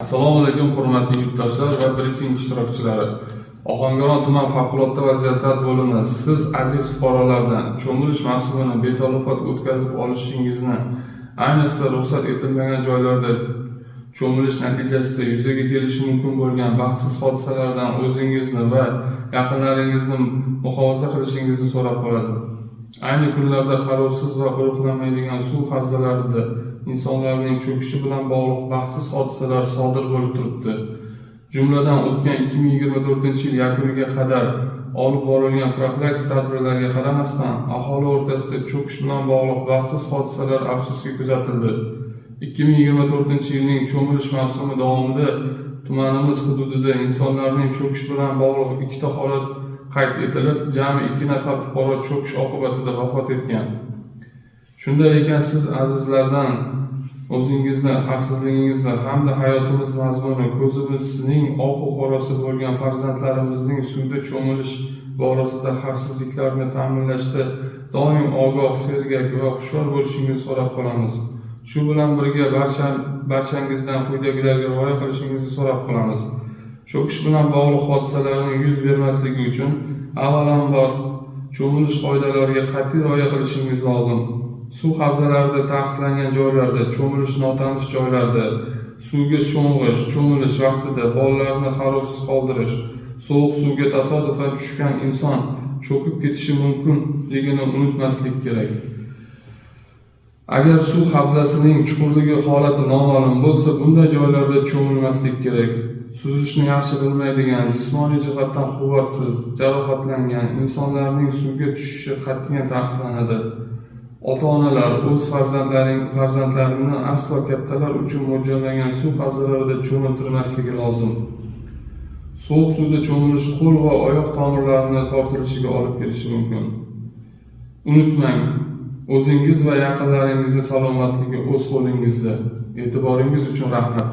Assalomu alaykum, hurmatli yurtdoshlar va brifing ishtirokchilari. Ohangaron tuman favqulodda vaziyatlar bo'limi siz, aziz fuqarolardan cho'milish mavsumini betalofat o'tkazib olishingizni, ayniqsa ruxsat etilmagan joylarda cho'milish natijasida yuzaga kelishi mumkin bo'lgan baxtsiz hodisalardan o'zingizni va yaqinlaringizni muhofaza qilishingizni so'rab qoladi. Ayni kunlarda qarovsiz va qo'riqlanmaydigan suv havzalarida insonlarning cho'kishi bilan bog'liq baxtsiz hodisalar sodir bo'lib turibdi. Jumladan, o'tgan 2024-yil yakuniga qadar olib borilgan profilaktik tadbirlarga qaramasdan, aholi o'rtasida cho'kish bilan bog'liq baxtsiz hodisalar, afsuski, kuzatildi. 2024-yilning cho'milish mavsumi davomida tumanimiz hududida insonlarning cho'kishi bilan bog'liq ikkita holat qayd etilib, jami ikki nafar fuqaro cho'kish oqibatida vafot etgan. Shunday ekan, siz azizlardan o'zingizni xavfsizligingizni hamda hayotimiz mazmuni, ko'zimizning oqu qorasi bo'lgan farzandlarimizning suvda cho'milish borasida xavfsizliklarini ta'minlashda doim ogoh, sergak va hushyor bo'lishingizni so'rab qolamiz. Shu bilan birga barchangizdan quyidagilarga rioya qilishingizni so'rab qolamiz. Cho'kish bilan bog'liq hodisalarning yuz bermasligi uchun avvalambor cho'milish qoidalariga qat'iy rioya qilishingiz lozim. Suv havzalarida, taqiqlangan joylarda cho'milish, notanish joylarda suvga sho'ng'ish, cho'milish vaqtida bolalarni qarovsiz qoldirish, sovuq suvga tasodifan tushgan inson cho'kib ketishi mumkinligini unutmaslik kerak. Agar suv havzasining chuqurligi holati noma'lum bo'lsa, bunday joylarda cho'milmaslik kerak. Suzishni yaxshi bilmaydigan, jismoniy jihatdan quvvatsiz, jarohatlangan insonlarning suvga tushishi qat'iyan taqiqlanadi. Ota onalar o'z farzandlarini aslo kattalar uchun mo'ljallangan suv havzalarida cho'miltirmasligi lozim. Sovuq suvda cho'milish qo'l va oyoq tomirlarini tortilishiga olib kelishi mumkin. Unutmang, o'zingiz va yaqinlaringizni salomatligi o'z qo'lingizda. E'tiboringiz uchun rahmat.